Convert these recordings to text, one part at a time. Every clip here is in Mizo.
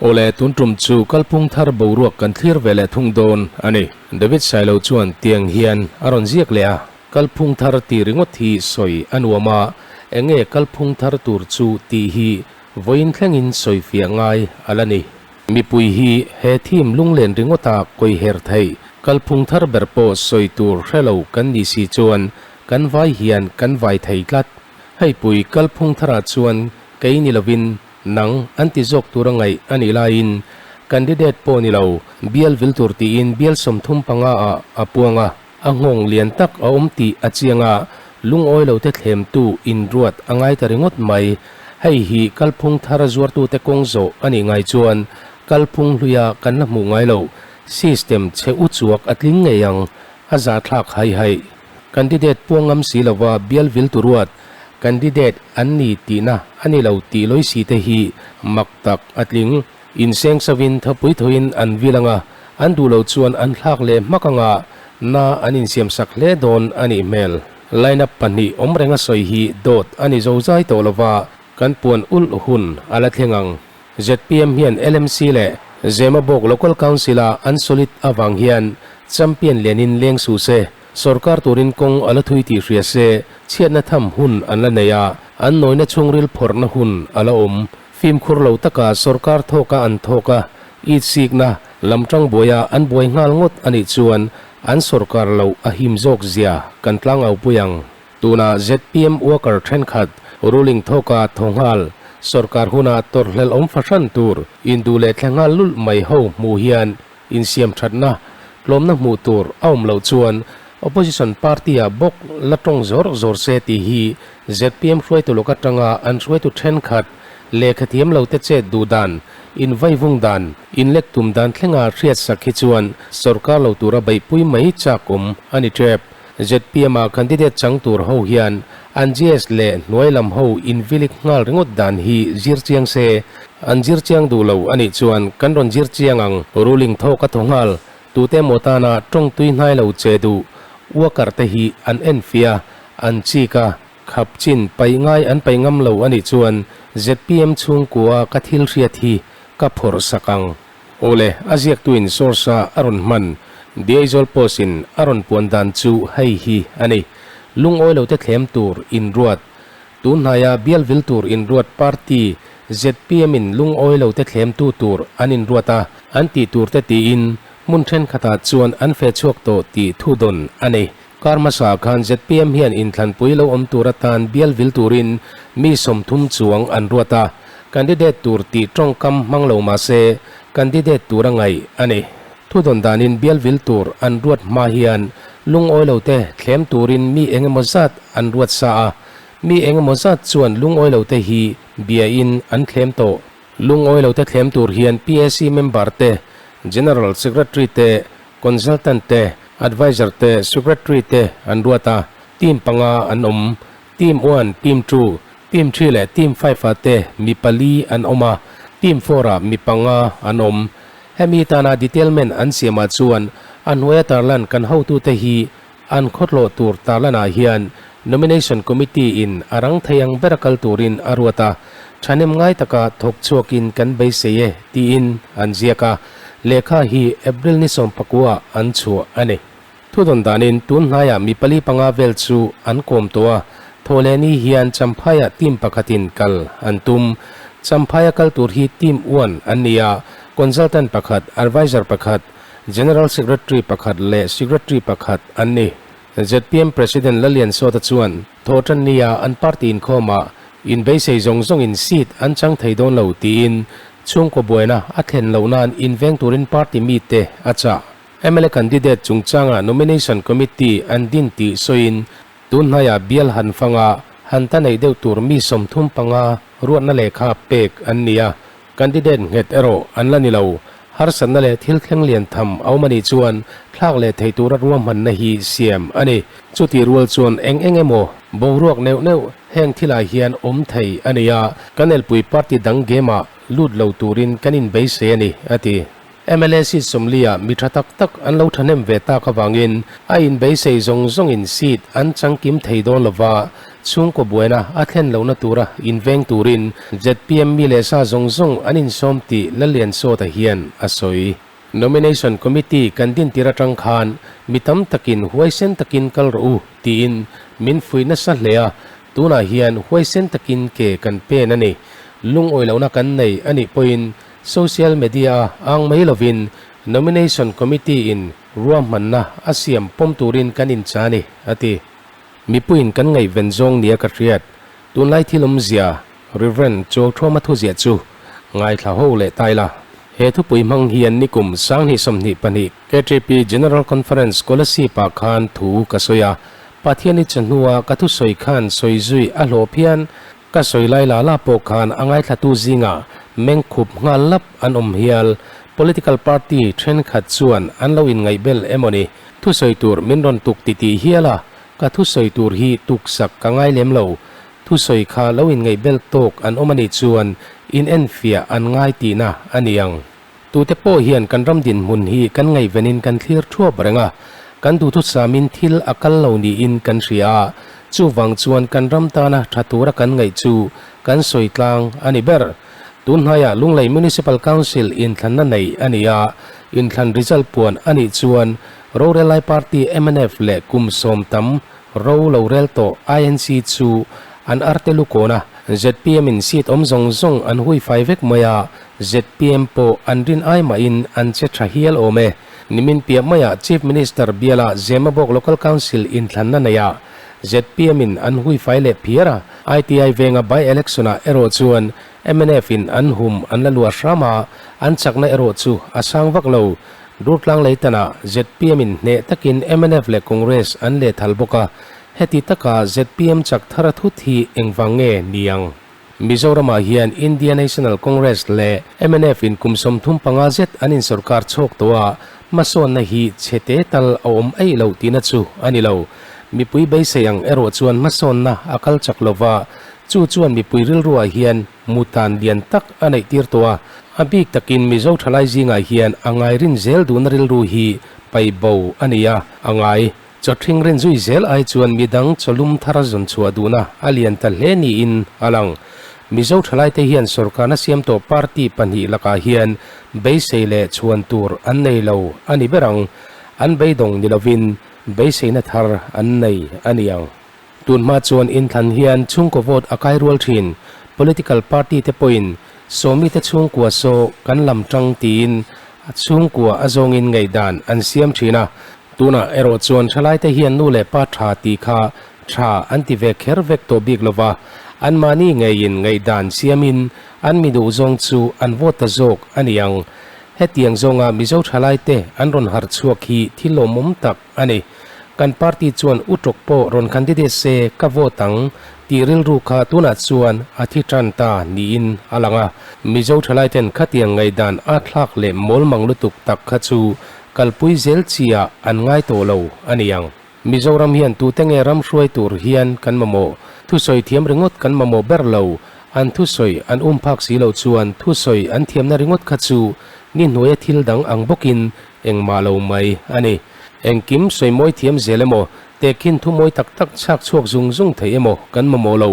Awle, tun tum chu kalphung thar boruak kan thlir ve leh thung dawn a ni. David Sailo chuan tiang hian a rawn ziak leh a, Kalphung thar tih ringawt hi sawi a nuam a, enge kalphung thar tur chu tih hi vawiin thlengin sawifiah ngai a la ni. Mipui hi he theme lunglen ringawta kawiher theih, kalphung thar ber pawh sawi tur hre lo kan nih si chuan kan vai hian kan vai thei tlat. Hei pui kalphung tharah chuan kei ni lovin nang an ti zawk tur a ngaih a nih laiin candidate pawh ni lo bial vil tur tiin bial 35 ah a puang a, a nghawng lian tak a awm tih a chiang a, lungawi lo te thlemtu inruat a ngai ta ringawt mai. Hei hi kalphung thar zuartute kawng zawh a nih ngai chuan kalphung hluia kan la hmuh ngai lo system chhe u chuak a tling ngei ang, a zahthlak hai hai. Candidate puang ngam si lova bial vil tu ruat candidate an ni tihna a ni lo tih lawi si te hi mak tak a tling. Inseng savin thapui thoin an vil anga, an duh lo chuan an thlak leh hmak anga na an insiam sak hle dawn a nih hmel. Line up pahnih awm renga sawi hi dawt a ni zozai tawh lova, kan puan ulh hun a la thleng ang. Zpm hian LMC leh Zemabawk Local Council-a an solid avang hian champion lianin leng suh se, sorkar turin kawng a la thui tih hria se, chhiatna tham hun an la nei a, an nawina chhungril phawrhna hun a la awm. Fimkhur lo taka sorkar thawka an thawk a, itsikna lamtang buaia an buai nghal ngawt a nih chuan an sorkar loh a him zawk zia kan tlangaupui ang. Tuna zpm worker thenkhat ruling thawka thaw nghal, sorkar huna tawrhhlelh awm fahran tur induh leh thle nghal lulh mai ho hmuh hian insiam thatna, tlawmna hmuh tur a awm loh chuan opposition party-ah bawk la tawng zawr zawr se tih hi zpm hruaitu lawk atanga an hruaitu thenkhat lehkha thiam lo te chet duh dan, invaivung dan, inlek tum dan thlenga hriatsak hi chuan sorkar lo tura beihpui mai chak awm a ni tep. Zpm-a candidate chang tur ho hian an GS leh hnuai lam ho invilik nghal ringawt dan hi zir chiang se, an zir chiang duh lo a nih chuan kan rawn zir chiang ang. Ruling thawk a thaw nghal, tute emaw tana tawng tui hnai lo che duh worker te hi an enfia, an chik a, khap chin paih ngai an paih ngam lo a nih chuan zpm chhungkua ka thil hriat hi ka phawrh sak ang. Awle, a ziaktuin source-a a rawn hman, The Aizawl Post-in a rawn puan dan chu hei hi a ni. Lungawi lote thlem tur inruat. Tun hnaia bial vil tur inruat party ZPM-in lungawi lote thlemtu tur an inruat a, an tih turte tiin hmun thenkhatah chuan an feh chhuak tawh tih thu dawn a ni. Kar hmasa khan ZPM hian inthlanpui lo awm tur atan bial vil turin mi 30 chuang an ruat a, candidate tur tih tawngkam hmang lo mah se candidate tur a ngaih a ni. Thudawn danin bial vil tur an ruat hma hian lungawi lote thlem turin mi eng emaw zat an ruat sa a, mi eng emaw zat chuan lungawi lote hi biain an thlem tawh. Lungawi lote thlem tur hian PAC member te, General Secretary te, Consultant te, Adviser te, Secretary te an ruat a, team panga an awm. Team one, team two, team three leh team five ah te mi pali an awm a, team four ah mi panga an awm. Hemi tana detailment an siamah chuan a hnuaia tarlan kan hotute hi an khawtlawh tur tarlanah hian Nomination Committee in a rang thei ang bera kal turin a ruat a, thahnem ngai taka thawk chhuakin kan beisei e tiin an ziak a, lehkha hi April ni 19 an chhuah a ni. Thudawn danin tun hnaiah mi pali panga vel chu an kawm tawh a, thawhlehni hian Champhaiah team pakhatin kal an tum. Champhaia kal tur hi team one an ni a, consultant pakhat, adviser pakhat, general secretary pakhat leh secretary pakhat an ni. Zpm President Laliansawta chuan Thawhtannia an party inkhawmah inbeisei zawng zawngin seat an chang thei dawn lo tiin chhungkaw buaina a thlen loh nan inveng turin party mite a chah. Mla candidate chungchanga nomination committee an din tih sawiin tun hnaiah bial han fanga han ta neih deuh tur mi 35 ruatna lehkha pek an ni a, Candidate nghet erawh an la ni lo. Harsatna leh thil thleng lian tham a awm a nih chuan thlak leh thei tura ruahmanna hi siam a ni. Chutih rual chuan eng eng emaw boruak neuh neuh heng thilah hian awm thei a ni a, kan elpui party dang game-ah lut lo turin kan inbeisei a ni, a ti. Mla seat 40 ah mi tha tak tak an lo thahnem ve tak avangin a inbeisei zawng zawngin seat an changkim thei dawn lova. Chhungkaw buaina a thlen lohna tura inveng turin zpm mi leh sa zawng zawng an insawm tih Lalliansawta hian a sawi. Nomination Committee kan dintir atang khan mi tam takin huaisen takin kal rawh u tiin min fuih nasa hle a, tunah hian huaisen takin ke kan pen a ni. Lungawi lohna kan nei a nih pawhin social media a ang mai lovin Nomination Committee in ruahmanna a siam pawm turin kan incha a ni, a ti. Mipuiin kan ngaihven zawng nia ka hriat, tunlai thil awmzia Rev. Chawlthawma thuziah chu ngaithla ho leh ta ila. He thupui hmang hian nikum 2022 KTP General Conference Kolasib-ah khan thu ka sawi a, Pathian i chahnua ka thusawi khan sawi zui a hlawh phian. Ka sawi lai la la pawh khan a ngaithlatu zingah mengkhup nghal lap an awm hial. Political party thenkhat chuan an lo inngaihbel emaw ni? Thusawi tur min rawn tuk titih hial a, ka thusawi tur hi tuksak ka ngai lem lo. Thusawi kha lo inngaihbel tawk an awm a nih chuan in enfiah an ngai tihna a ni ang. Tute pawh hian kan ram dinhmun hi kan ngaihvenin kan thlir thuap reng a, kan duhthusamin thil a kal lo niin kan hria a, chuvang chuan kan ram tana tha tura kan ngaih chu kan sawi tlang a ni ber. Tun hnaiah Lunglei Municipal Council inthlanna nei a ni a, inthlan result puan a nih chuan rorelai party mnf leh kum sawm tam ro lo rel tawh INC chu an arte lukawn a, zpm in seat awm zawng zawng an hui fai vek mai a, zpm pawh an rin ai mahin an che tha hial awm e. Nimin piah maiah Chief Minister biala Zemabawk Local Council inthlanna neihah zpm in an hui fai leh phiar a, ITI venga by-election ah erawh chuan mnf in an hum an la luah hram a, an chakna erawh chu a sang vak lo. Durtlang Leitanah zpm in hneh takin mnf leh Congress an lehthal bawk a, heti taka zpm chak thar a thut hi engvang nge ni ang? Mizoramah hian India National Congress leh mnf in kum 35 zet an insawrkar chhawk tawh a, hmasawnna hi chhe te tal a awm eih loh tihna chu a ni lo. Mipui beisei ang erawh chuan hmasawnna a kal chak lo va, chu chuan mipui rilruah hian mutan lian tak a neih tir tawh a, a bik takin Mizo thalai zingah hian a ngai rin zel duhna rilru hi paibo a ni a, a ngai. Chawthring rin zui zel ai chuan midang chawlum thar zawn chhuah duhna a lian ta hle niin a lang. Mizo thalaite hian sorkarna siam tawh party pahnih lakah hian beisei leh chhuan tur an nei lo a ni ber ang. An beidawng ni lovin beiseina thar an nei a ni ang. Tun hma chuan inthlan hian chhungkaw vote a kai rual thin. Political party te pawhin sawmite chhungkua saw kan lam tang tiin chhungkua a zawngin ngaihdan an siam thin a. Tunah erawh chuan thalaite hian nu leh pa tha tih kha tha an ti ve kher vek tawh bik lova, anmahni ngeiin ngaihdan siamin an mi duh zawng chu an vote ta zawk a ni ang. Hetiang zawnga Mizo thalaite an rawn harh chhuak hi thil lawmawm tak a ni. Kan party chuan u tawk pawh rawn candidate se ka vote ang tih rilru kha tunah chuan a thi tan ta niin a lang a. Mizo thalaiten khatiang ngaihdan a thlak leh mawlmang lutuk tak kha chu Kalpui zel chiah an ngai tawh lo a ni ang. Mizoram hian tute nge ram hruai tur hian kan mamawh? Thusawi thiam ringawt kan mamawh ber lo. An thusawi an um phak si loh chuan thusawi an thiamna ringawt kha chu ni hnuaia thil dang ang bawkin engmah lo mai a ni. Engkim sawi mawi thiam zel emaw, tehkhin thu mawi tak tak chhak chhuak zung zung thei emaw kan mamawh lo.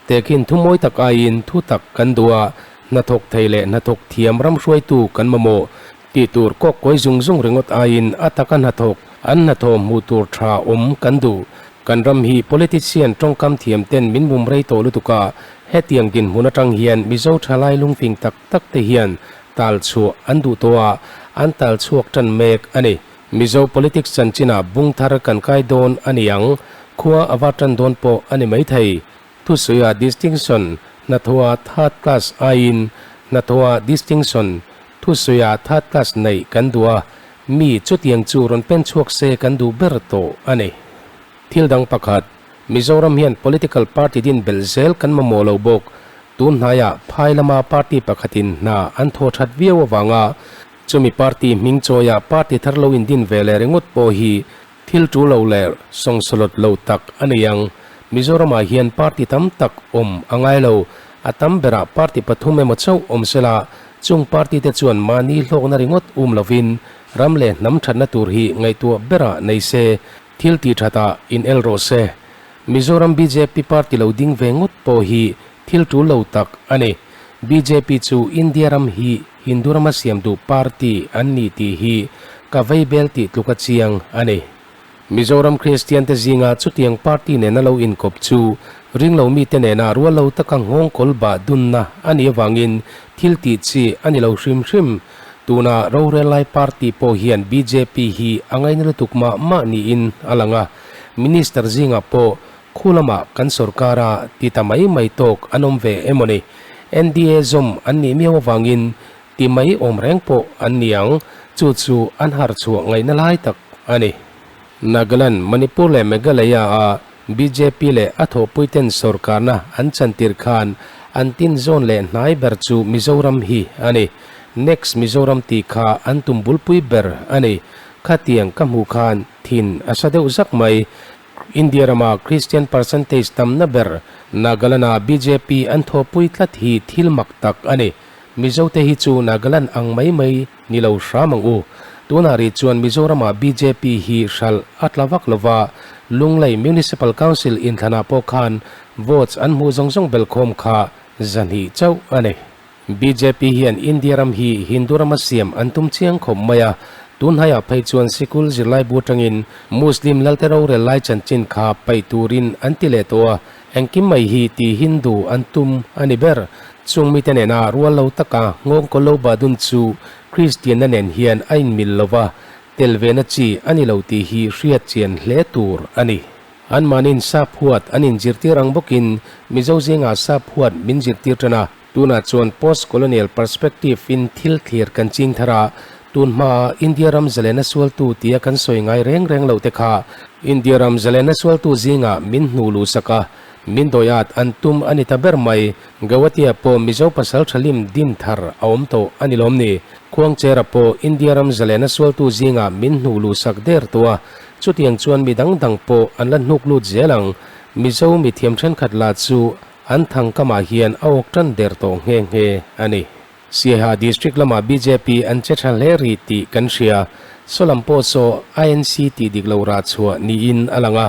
Tehkhin thu mawi tak aiin thu tak kan duh a, hnathawk thei leh hnathawk thiam ram hruaitu kan mamawh. Tih tur kawk kawi zung zung ringawt aiin a taka hnathawk, an hnathawh hmuh tur tha awm kan duh. Kan ram hi politician tawngkam thiam ten min bum rei tawh lutuk a, hetiang dinhmun atang hian Mizo thalai lungfing tak tak te hian tal chhuah an duh tawh a, an tal chhuak tan mek a ni. Mizo politics chanchinah bung thar kan kai dawn a ni ang, khua a va tan dawn pawh a ni maithei. Thusawiah distinction, hnathawha third class aiin hnathawha distinction, thusawiah third class neih kan duh a, mi chutiang chu rawn pen chhuak se kan duh ber tawh a ni. Thil dang pakhat, Mizoram hian political party din belh zel kan mamawh lo bawk. Tun hnaiah phai lama party pakhatin hna an thaw that viau avanga chumi party hming chawia party thar lo indin ve leh ringawt pawh hi Thil tu lo leh sawngsalawt lo tak a nei ang. Mizoramah hian party tam tak awm a ngai lo. A tam berah party pathum emaw chauh awm sela, chung party te chuan mahni hlawkna ringawt um lovin ram leh hnam thatna tur hi ngaihtuah berah nei se, thil tih thatah in el rawh se. Mizoram bjp party lo ding ve ngawt pawh hi thil tul lo tak a ni. Bjp chu India ram hi Hindu rama siam duh party an ni tih hi ka vei bel tih tluk a chiang a ni. Mizoram Kristian te zinga chutiang party nena lo inkawp chu ringlo mite nena rual lo taka nghawng kawl bah dunna a nih avangin thil tih chi a ni lo hrim hrim. Tuna rorel lai party pawh hian bjp hi a ngaina lutuk mah mah niin a lang a, Minister zingah pawh khu lamah kan sorkar a ti ta mai mai tawk an awm ve emaw ni? NDA zawm an nih miau avangin ti mai awm reng pawh an ni ang, chu chu an harh chhuah ngaihna lai tak a ni. Nagaland, Manipur leh Meghalaya a bjp leh a thawhpuiten sorkarna an chantir khan an tin zawn leh hnai ber chu Mizoram hi a ni. Next Mizoram tih kha an tum bulpui ber a ni. Khatiang ka hmuh khan thin a sa deuh zak mai. India rama Christian percentage tamna ber Nagaland-a bjp an thawhpui tlat hi thil mak tak a ni. Mizote hi chu Nagaland ang mai mai ni lo hram ang u. Tunah rih chuan Mizorama bjp hi hralh a tla vak lova, Lunglei Municipal Council inthlanah pawh khan votes an hmuh zawng zawng belkhawm kha zahnih chauh a ni. Bjp hian India ram hi Hindu rama siam an tum chiang khawp mai a, tunhaiah phei chuan sikul zirlaibu atangin Muslim lalte rorel lai chanchin kha paih turin an ti leh tawh a, engkim mai hi ti Hindu an tum a ni ber. Chung mite nena rual lo taka nghawng kaw lo badun chu Kristianna nen hian a inmil lo va, tel vena chi a ni lo tih hi hriat chian hle tur a ni. Anmahniin sap huat an inzirtir ang bawkin Mizo zingah sap huat min zirtir tan a. Tunah chuan post-colonial perspective in thil thlir kan ching thar a, tun hmaa India ram zalena sualtu tia kan sawi ngai reng reng loh te kha India ram zalena sualtu zingah min hnu luh sak a, min dawiat an tum a ni ta ber mai. Gauhati-ah pawh Mizo pasal thalim din thar a awm tawh a ni lawm ni? Khuangchera pawh India ram zalena sualtu zingah min hnu luh sak der tawh a, chutiang chuan mi dang dang pawh an la hnuk lut zel ang. Mizo mithiam thenkhat lah chu An thangkamah hian a awk tan der tawh nghe nghe a ni. Siaha District lamah bjp an che tha hle rih tih kan hria. Saw lam pawh saw INC tih dik lo rah chhuah niin a lang a.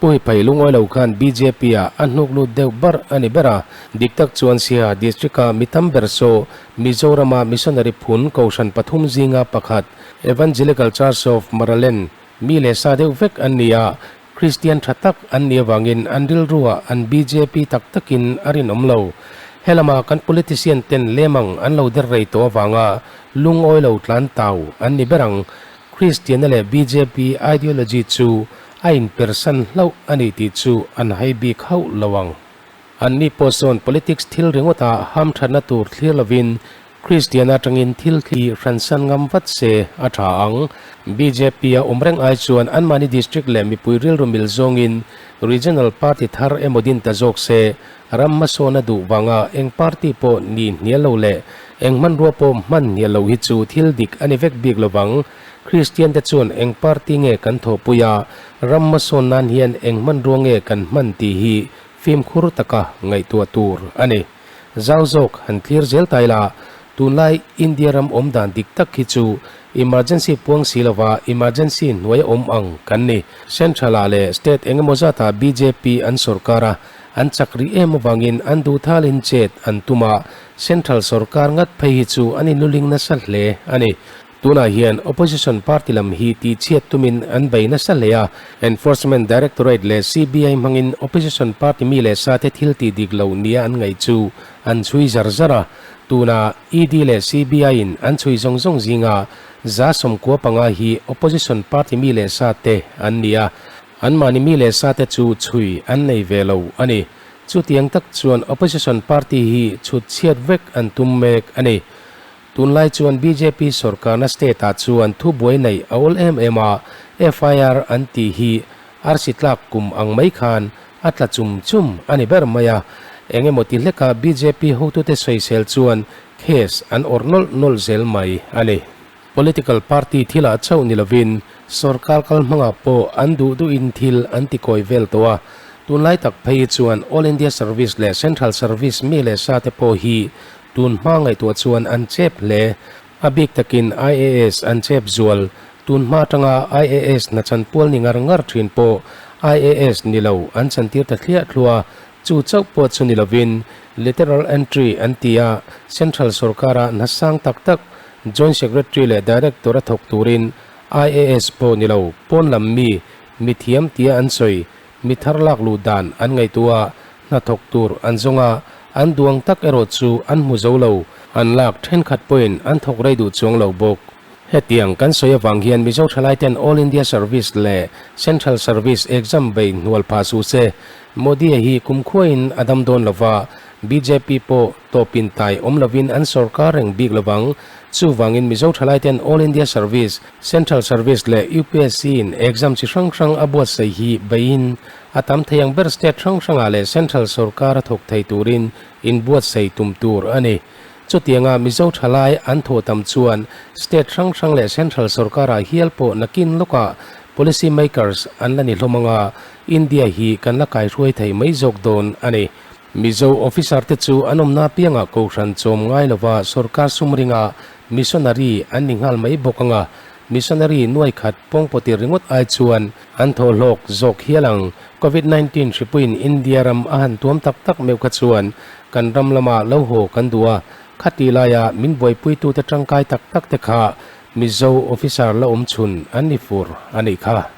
Pu Hiphai lungawi lo khan bjp ah a hnuk lut deuh bar a ni ber a. Dik tak chuan Siaha District a mi tam ber saw Mizorama Missionary phun kohhran pathum zinga pakhat Evangelical Church of Maraland mi leh sa deuh vek an ni a. Kristian tha tak an nih avangin an rilruah an bjp tak takin a rinawm lo. Helama kan politician ten lemang an lo der rei tawh avanga lungawi lo tlan tau an ni ber ang. Kristianna leh bjp ideology chu a inpersan hlauh a ni tih chu an hai bik hauh lo ang. Anni pawh sawn politics thil ringawta hamthatna tur thlir lovin Kristian atangin thil thli hransan ngam vat se a tha ang. Bjp a awm reng ai chuan anmahni district leh mipui rilru mil zawngin regional party thar emaw din ta zawk se, ram hmasawn a duh vanga eng party pawh ni hnial lo leh eng hmanrua pawh hman hnial lo hi chu thil dik a ni vek bik lovang. Kristian te chuan eng party nge kan thawhpui a, ram hmasawn nan hian eng hmanrua nge kan hman tih hi fimkhur taka ngaihtuah tur a ni. Zau zawk han thlir zel ta ila, tunlai India ram awm dan dik tak hi chu emergency puang si lova emergency hnuai a awm ang kan ni. Central ah leh state eng emaw zatah bjp an sorkar a, an chak rih em avangin an duhthalin chet an tum a, central sorkar ngat phei hi chu an inluling nasa hle a ni. Tunah hian Opposition party lam hi tihchhiat tumin an bei nasa hle a, Enforcement Directorate leh CBI hmangin Opposition party mi leh sate thil tih dik loh nia an ngaih chu an chhui zar zar a. Tuna ED leh CBI-in an chhui zawng zawng zinga 95 hi Opposition party mi leh sate an ni a, anmahni mi leh sate chu chhui an nei ve lo a ni. Chutiang tak chuan Opposition party hi chhut chhiat vek an tum mek a ni. Tunlai chuan bjp sorkarna state ah chuan thubuai neih a awl em em a, FIR an tih hi arsi tlak kum ang mai khan a tla chum chum a ni ber mai a, eng emaw ti hleka bjp hotute sawisel chuan case an awrh nawlh nawlh zel mai a ni. Political party thilah chauh ni lovin sorkar kal hmangah pawh an duh duhin thil an ti kawi vel tawh a, tunlai tak phei hi chuan All India Service leh Central Service mi leh sa te pawh hi Tun hma ngaihtuah chuan an chep hle. A bik takin IAS an chep zual. Tun hma atanga IAS hna chanpual ni ngar ngar thin pawh IAS ni lo an chantir ta thliah thluah a, chu chauh pawh chu ni lovin Lateral Entry an ti a, Central sorkara hna sang tak tak Joint Secretary leh Director a thawk turin IAS pawh ni lo pawn lam mi mithiam tia an sawi mi thar lak luh dan an ngaihtuah a, hnathawk tur an zawng a, an duang tak erawh chu an hmu zo lo, an lak thenkhat pawhin an thawk rei duh chuang lo bawk. Hetiang kan sawi avang hian Mizo thalaiten All India Service leh Central Service exam bei hnual phah suh se. Modi-a hi kumkhuain a dam dawn lova, bjp pawh tawpin tai awm lovin an sorkar reng bik lovang. Chuvangin Mizo thalaiten All India Service, Central Service leh UPSC-in exam chi hrang hrang a buatsaih hi beiin a tam thei ang ber state hrang hrangah leh Central sorkar a thawk thei turin inbuatsaih tum tur a ni. Chutianga Mizo thalai an thawh tam chuan state hrang hrang leh central sorkarah hial pawh nakin lawkah policy makers an la ni hlawm anga India hi kan la kaihruai thei mai zawk dawn a ni. Mizo officer te chu an awmna piangah kohhran chawm ngai lova sorkar sum ringa missionary an ni nghal mai bawk anga missionary nuai khat pawngpawtir ringawt ai chuan an thaw hlawk zawk hial ang. Covid 19 hripuiin India ram a han tuam tak tak meuh kha chuan Kan ram lama lo haw kan duh a, khati laia min buaipuitute tangkai tak tak te kha Mizo officer la awm chhun an ni fur a nih kha.